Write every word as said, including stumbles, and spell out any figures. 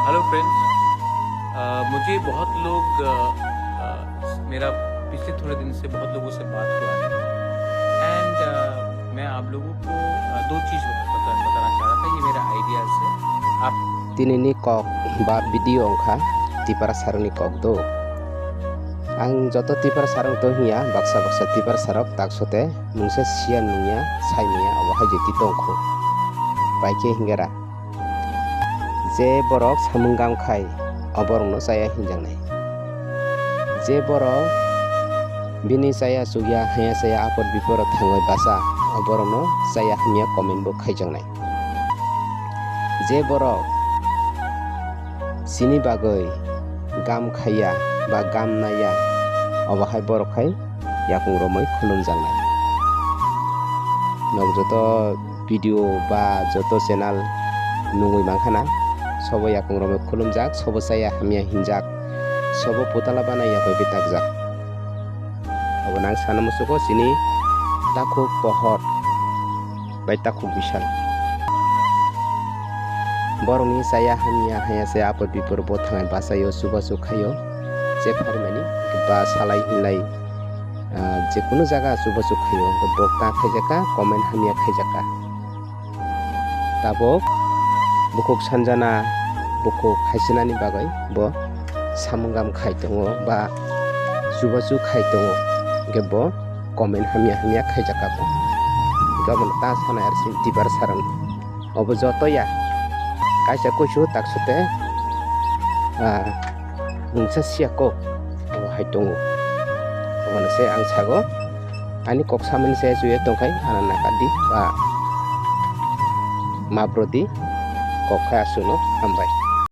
Hello friends, अ, मुझे बहुत लोग, अ, अ, मेरा पिछले थोड़े दिन से बहुत लोगों से बात हुआ है एंड, अ, मैं आप लोगों को, अ, दो चीज़ बता-, बताना चाह रहा था, ये मेरा आइडियाज़ है। आप Tinini kok ba video wngkha Tipra sarokni kok do. Ang joto Tipra sarok to hinya, baksa baksa Tipra sarok taksote mungsa siya nungya, saimaya, obo hai jeti tongkhu. Bai khe hingera. Je borok samung gam khai, o borokno chaya hinjaknai. Je borok bini chaya chukya, haya chaya, apot biporo thangwi basa, o borokno chaya hamya comment bo khaijaknai. Je borok chini bagwi gam khaiya ba gam naiya, obo hai borok hai yakung romwi khulumjaknai. Nok joto video ba joto channel nungwi mankhana, sobo yakung romwi khulumjak, sobo chaya hamya hinjak, sobo putala bana yakwi bitakjak. Obo nang sana musugo chini takhuk pohor bai takhuk bisal. Borokni chaya hamya haya se apot bipor bo thangai bachaio, chubachu khaio, je pharimani ba salai hinlai, ah, je kunu jaga chubachu khaio, bo ta khaijakha, comment hamya khaijakha. Tabuk bukhuk sanjana, bukhuk haisinani bagwi bo samung gam khai tongo ba chubachu khai tongo, hwnkhe bo comment hamya hamya khaijakha bo. Hwnkhe abono ta sanai aro chini Tipra sarokno. Obo joto ya kaisa kuisu taksote, ah, mungsa siya kok obo hai tongo. Obono se ang sago, ani kok samani se chuya tongkhai, ano nakadi ba map rwdi, kok khe aswkno hambai.